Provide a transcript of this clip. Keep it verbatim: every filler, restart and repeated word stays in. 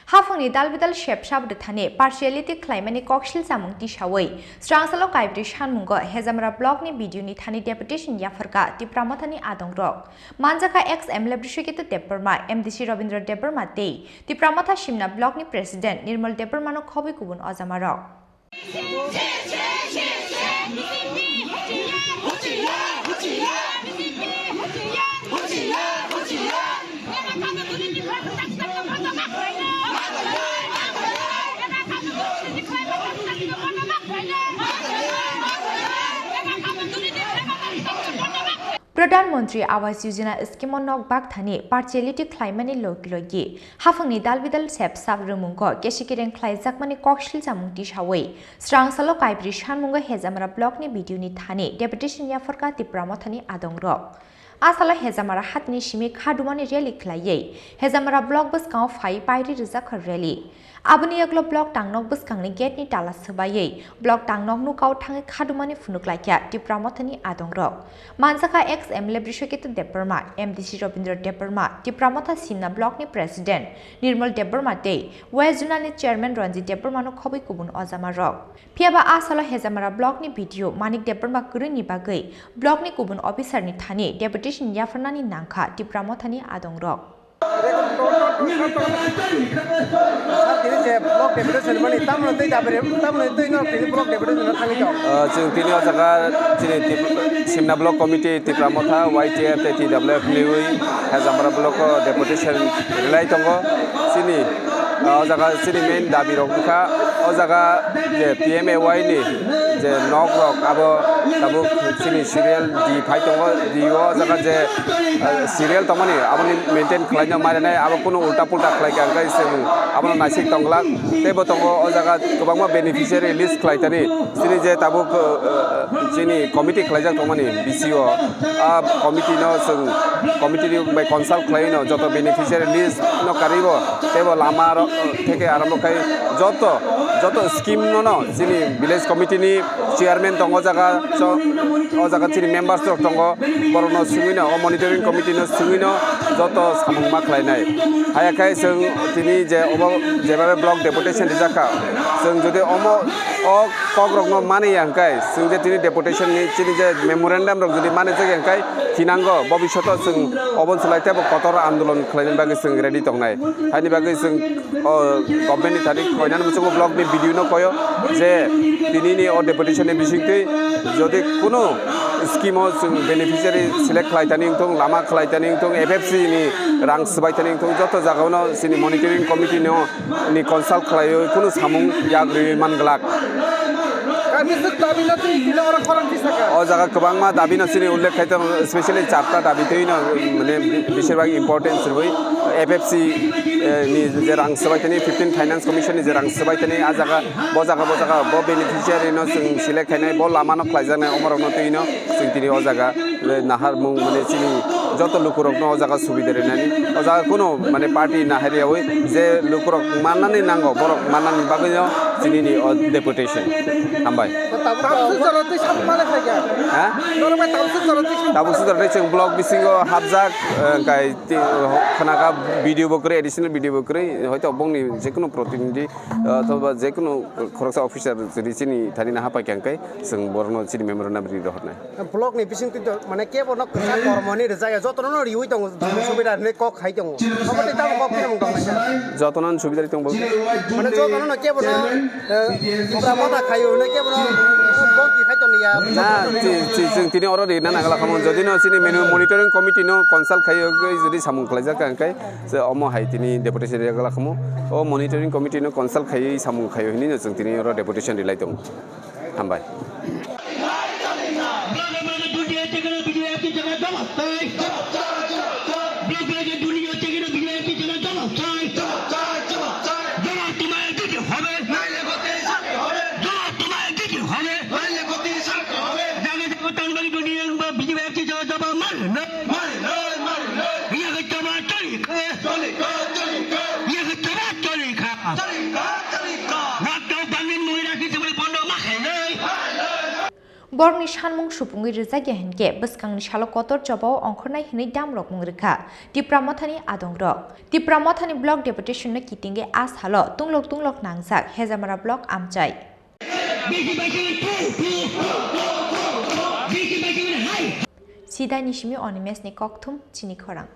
Haphangni dalbidal sep sab rwthani partiality khlaimani koksil chamung tisawi, swrangsalo Kaibri sanmungo Hejamara blockni B D O ni thani deputation yapharkha Tipra Mothani adongrok. Manjakha ex M L A Brishoketu Debbarma, M D C Robindra Debbarma tei Tipra Motha Simna blockni president Nirmal Debbarmano khobwi kubun ojamarok. Pradhan Mantri Awas Yojana scheme o nok bak thani partiality khlaimani logi logi haphangni dalbidal sep sab rwmungo kesikireng khlaijakmani koksil chamung tisawi, swrangsalo Kaibri sanmungo Hejamara blockni B D O ni thani deputation yapharkha Tipra Mothani adongrok. A salo Hejamara hatini simi khadumani rally khlaiwi Hejamara block bwskango phai pairi rwjakha rally. Aboni yaglo block tangnok bwskangni gate ni tala swbaiwi block tangnok nukao thangwi khadumani phunuklaikha Tipra Mothani adongrok. Manjakha ex M L A Brishoketu Debbarma, M D C Robindra Debbarma, Tipra Motha Simna blockni president Nirmal Debbarma tei West Zonal ni chairman Ranjit Debbarmano khobwi kubun ojamarok. Phiyaba a salo Hejamara blockni B D O Manik Debbarma kwrwini bagwi blockni kubun officerni thani deputation yapharnani nangkha Tipra Mothani adongrok. Sir, tini je block deputation mani, tamno tei dabere, tamno tei no tini block deputation no thangwi tong. Ah, chwng tini o jaga chini Tip-, Simna Block Committee, Tipra Motha, Y T F tei T W F liwi Hejamara block o deputation rwlai tongo. Chini, ah, o jaga chini main dabi rok wngkha, o jaga je P M A Y ni je nok rok abo tabuk chini serial di phai tongo, di o jaga je, eh, serial tongmani aboni maintain khlaina marinai, abo kunu ulta pulta khlai kha, hwnkhe chwng abono naisik tongglak. Tei bo tongo o jaga kwbangma beneficiary list khlai tani, chini je tabuk, eh, chini committee khlaijak tongmani B C O, a committee no chwng committee ni bai consult khlai no joto beneficiary list no karwi bo tei bo lama rok theke arambo khai joto, joto scheme no no chini village committee ni chairman tongo o jaga, so, o jaga chini members rok tongo, borok no swngwi no, o monitoring committee no swngwi no joto samung ma khlai nai. Haya khai chwng tini je obo jebabe block deputation rijak kha, chwng jodi omo o kok rok no mani ya hwnkhe, chwng je tini deputation ni chini je memorandum rok jodi mani jak ya hwnkhe, thinango bobishoto chwng obo swlai tebo kotor andolon khlaina bagwi chwng ready tongnai. Haini bagwi chwng o government ni thani koinani muchungo block ni B D O no koyo je tini ni o deputation ni bisingtwi jodi kunu scheme o chwng beneficiary select khlai tani wngthung, lama khlai tani wngthung, F F C ni rang swbai tani wngthung, joto jaga o no chini monitoring committee no ni consult khlaiwi kunu samung yak rwi man glak. Kaisa dabi no twi tini oro khorang tisa kha. O jaga kwbangma dabi no chini ullekh khai tongo, especially charta dabi twi no, mane, bishirbag important sirwi F F C, eh, ni je rang swbai tani, fifteen Finance Commission ni je rang swbai tani, a jaga, bo jaga, bo jaga, bo beneficiary no chwng select khainai, bo lama no khlaijaknai, omorok no twi no chwng tini o jaga le naharmung, mane, chini joto lukurokno o jaga subida rinani, o jaga kuno, mane, party nahariyawi je lukurok mannani nango, borok mannani bagwino chinini o deputation. Hambai. Tabuk sujalo twi sab male khaikha. Ha? Norok bai tabuk sujalo twi sab. Tabuk sujalo twi chwng block bisingo hapjak, eh, kai ti-, khanaka B D O bo kwrwi, additional B D O bo kwrwi, hoito bongni jekunu protinidhi, eh, othoba jekunu khoroksa officer jodi chini thani naha paikha hwnkhe chwng borokno chini memorandum ri rohornai. Block ni bising twi to, mane, kebo no kwchak kormo ni rwjak ya, jotono no riwi tongo, subida hinwi kok khai tongo. Omo tei tamo kok philmung tong lai kha. Jotono no subida ri tong bo. Mane, jotono no kebo no, eh, Tipra Motha khayo hinwi kebo no bongki khai tong ya. Na, chi, chi, chwng tini oro rina nangla khamung. Jodi no chini menu monitoring committee no consult khayo, jodi samung khlaijak kha hwnkhe, je omo hai tini deputation ri gala khamung. O monitoring committee no consult khaiwi samung khayo hinwi no chwng tini oro deputation ri lai tongo. Hambai. Lockdown bangni mui rakhi sibri bondo ma khainai. Borokni sanmung supungwi rwjakya hinkhe bwskangni salo kotor chobao ongkhornai hwnwi damrokmung rwkha Tipra Mothani adongrok. Tipra Mothani block deputation no kitingwi a salo tunglok tunglok nangjak Hejamara block amchai. Sidai ni simi Animesh ni kokthum chini khorang.